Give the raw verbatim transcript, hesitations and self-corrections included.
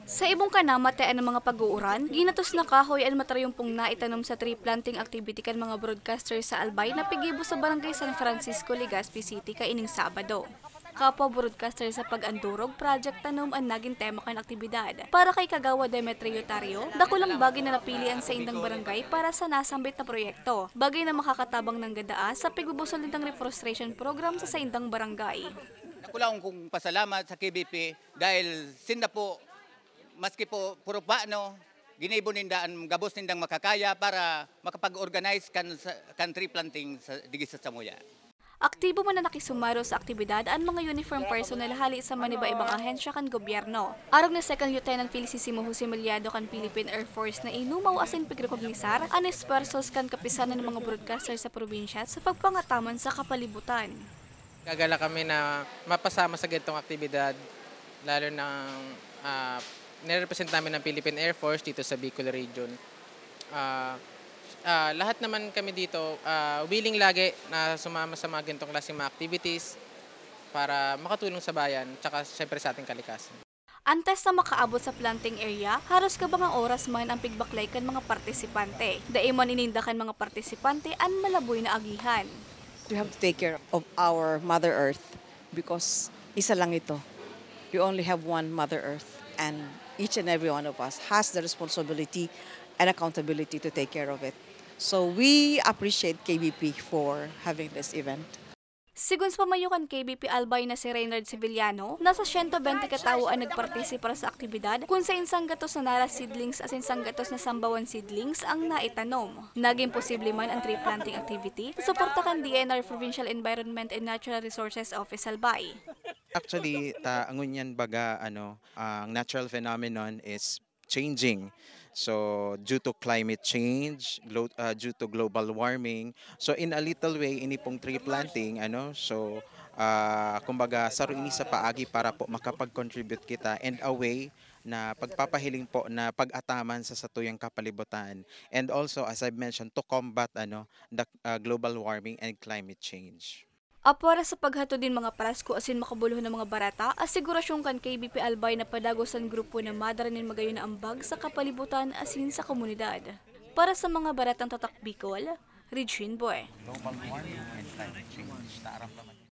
Sa ibong kanamatayan ng mga pag-uuran, ginatos na kahoy an matrayumpong naitanom sa tree planting activity kan mga broadcaster sa Albay na pigibo sa Barangay San Francisco, Legazpi City kaining Sabado. Kapwa broadcaster sa Pag-andurog Project Tanom an nagin tema kan aktibidad. Para kay Kagawad Demetrio Tario, dakulang bagay na napili an saindang barangay para sa nasambit na proyekto, bagay na makakatabang ng gadaa sa pigbubusol nitang reforestation program sa saindang barangay. Dakula kong pasalamat sa K B P dahil sinda po, maski po puro pano, ginibo ninda ang gabos nindang makakaya para makapag-organize kan, sa, kan tree planting sa, digi sa Samuya. Aktibo man na nakisumaro sa aktibidad an mga uniform personnel hali sa maniba-ibang ahensya kan gobyerno. Arog ni Second Lieutenant Felicissimo Jose Meliado kan Philippine Air Force na inumaw asin pigrekognisar an espuwersos kan kapisan nin mga broadcaster sa probinsya sa pagpangataman sa kapalibutan. Gagala kami na mapasama sa gantong aktibidad, lalo na uh, nirepresent namin ng Philippine Air Force dito sa Bicol Region. Ah, ah, lahat naman kami dito ah, willing lagi na sumama sa mga ganitong klaseng mga activities para makatulong sa bayan tsaka syempre sa ating kalikasan. Antes na makaabot sa planting area, haros kabangang oras man ang pigbaklay kan mga partisipante. Dai man ininda kan mga partisipante an malaboy na agihan. We have to take care of our Mother Earth because isa lang ito. We only have one Mother Earth and each and every one of us has the responsibility and accountability to take care of it. So we appreciate K B P for having this event. Sigon sa pamayo kan K B P Albay na si Reynard Sevillano, nasa siyento bente katawo an nagpartisipar sa aktibidad, kun sain sanggatos na nara seedlings asin sanggatos na sambawan seedlings ang naitanom. Naging posible man ang tree planting activity sa suporta kan D N R Provincial Environment and Natural Resources Office Albay. Actually, ta ngunyan baga ano, ang natural phenomenon is changing. So, due to climate change, glo- uh, due to global warming, so in a little way, ini pong tree planting, ano, so uh, kumbaga, saro ini sa paagi para po makapag-contribute kita and a way na pagpapahiling po na pag-ataman sa satuyang kapalibutan. And also, as I've mentioned, to combat ano, the uh, global warming and climate change. Apwera sa paghatod nin mga prasko asin makabuluhon na mga bareta, asigurasyon kan K B P Albay na padagos an grupo na madara nin magayon na ambag sa kapalibutan asin sa komunidad. Para sa mga baretang Tatak Bicol, Regine Boy.